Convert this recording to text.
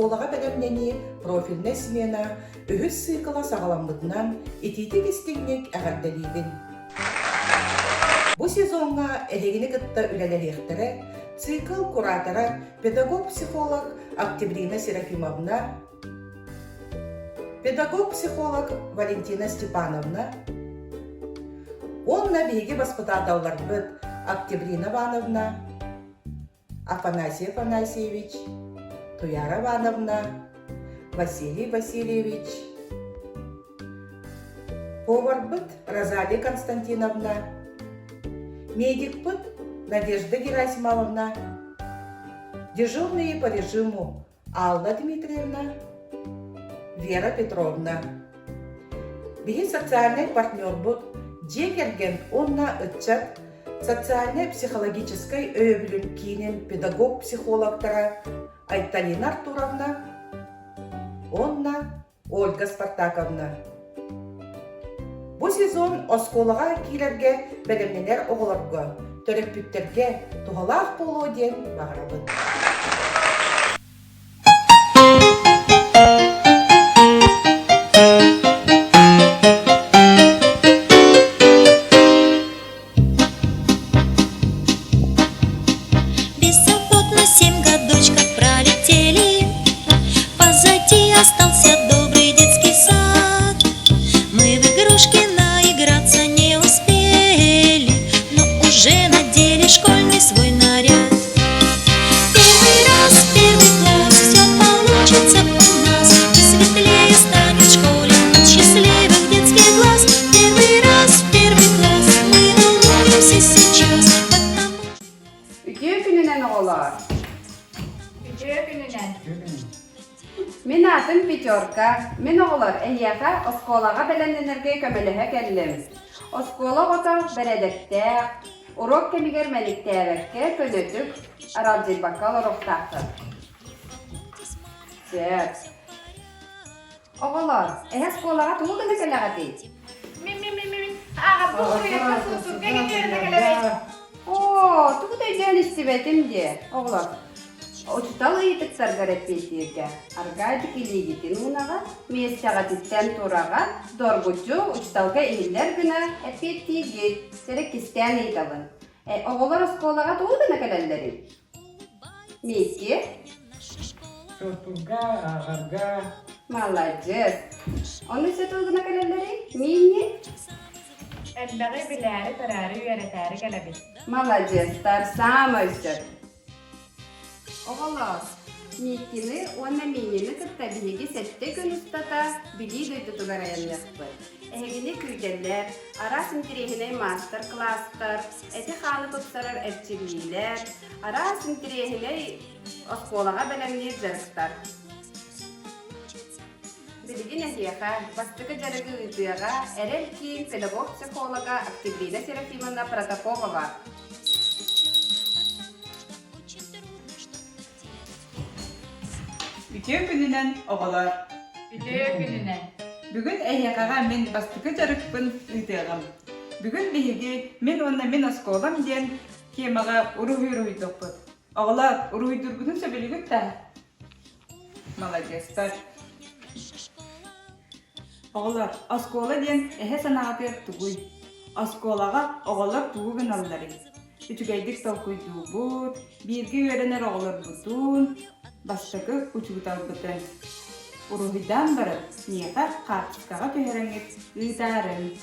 Оскуолаҕа бэлэмнэнии профильнай смена үһүс сыыкыла саҕаламмытынан итиитик-истиҥник эҕэрдэлиибин! Бу сезоҥҥа эһигини кытта үлэлэһиэхтэрэ цикл куратора, педагог-психолог Октябрина Серафимовна, педагог-психолог Валентина Степановна уонна биһиги баспытааталларбыт Октябрина Ивановна, Афанасий Афанасьевич, Туяра Ивановна, Василий Васильевич, поварбыт Розалия Константиновна, медикпыт Надежда Герасимовна, дежурные по режиму Алла Дмитриевна, Вера Петровна. Биһи социальнай партнербут дьиэ кэргэн уонна ыччат социальнай-психологическай өйөбүлүн киинин педагог-психологтара Айталина Артуровна уонна Ольга Спартаковна. Бу сезон оскуолаҕа киирэргэ бэлэмнэнэр оҕолорго, төрөппүттэргэ туһалаах буолуо диэн баҕарабын. Беззаботно семь годочков пролетели, Позади остался добрый детский сад. Мы в игрушки наиграться не успели, Но уже надели школьный свой наряд. Первый раз, первый класс, все получится у нас, И светлее станет в школе от счастливых детских глаз. Первый раз, первый класс, мы волнуемся сейчас, потому Үтүө күнүнэн оҕолоор! Үтүө күнүнэн! Мин аатым Пятерка. Мин оҕолор эһиэхэ оскуолаҕа бэлэмнэнэргэ көмөлөһө кэллим. Оскуола оҕото бэрээдэктээх, уруок кэмигэр мэниктээбэккэ, көнөтүк, аралдьыйбакка олоруохтааххыт. Сөп. Оҕолоор, эһэ оскуолаҕа тугу гына кэлэҕитий? Мин мин мин мин ааҕарга суруйарга суутурга үөрэнэ кэлэбин. Оо, тугу да өйдөөн истибэтим дии, оҕолор. Учуутал ыйытыктаргар эппиэттииргэ аргаадьык илиигитин уунаҕа, миэстэҕититтэн тураҕа, доргуччу учууталга иһиллэр гына эппиэттииргит. Сэрэ кистээн ыйытабын. Э, оҕолор оскуолаҕа тугу гына кэлэллэрий? Микки? Суоттуурга, ааҕарга. Маладьыас. Ону өссө тугу гына кэлэллэрий? Миинни? Элбэҕи билээри-көрөөрү үөрэтээри кэлэбит. Маладьыастар, саамай сөп. Оҕолоор, Миккини уонна Миннини кытта биһиги сэттэ күн устата Билии дойдутугар айанныахпыт. Эһигини күүтэллэр, араас интэриэһинэй маастар-кылаастар, эти-хааны тупсарар эрчиллиилэр, араас интэриэһинэй оскуолаҕа бэлэмниир дьарыктар. Билигин эһиэхэ бастакы дьарыгы ыытыаҕа Эрэл киин педагог-психолога Октябрина Серафимовна Протопопова. Үтүө күнүнэн, оҕолор! Үтүө күнүнэн! Бүгүн эһиэхэҕэ мин бастакы дьарыкпын ыытыаҕым. Бүгүн биһиги Мин уонна мин оскуолам диэн темаҕа уруһуй уруһуйдуохпут. Оҕолор, уруһуйдуургутун сөбүлүүгүт да? Маладьыастар! Оҕолор, оскуола диэн эһэ санаатыгар тугуй? Оскуолаҕа оҕолор тугу гыналларый? Үчүгэйдик толкуйдуубут, бииргэ үөрэнэр оҕолорбутун, бастакы учууталбытын. Уруһуйдаан баран, миэхэ хаартыскаҕа түһэрэҥҥит ыытаарыҥ.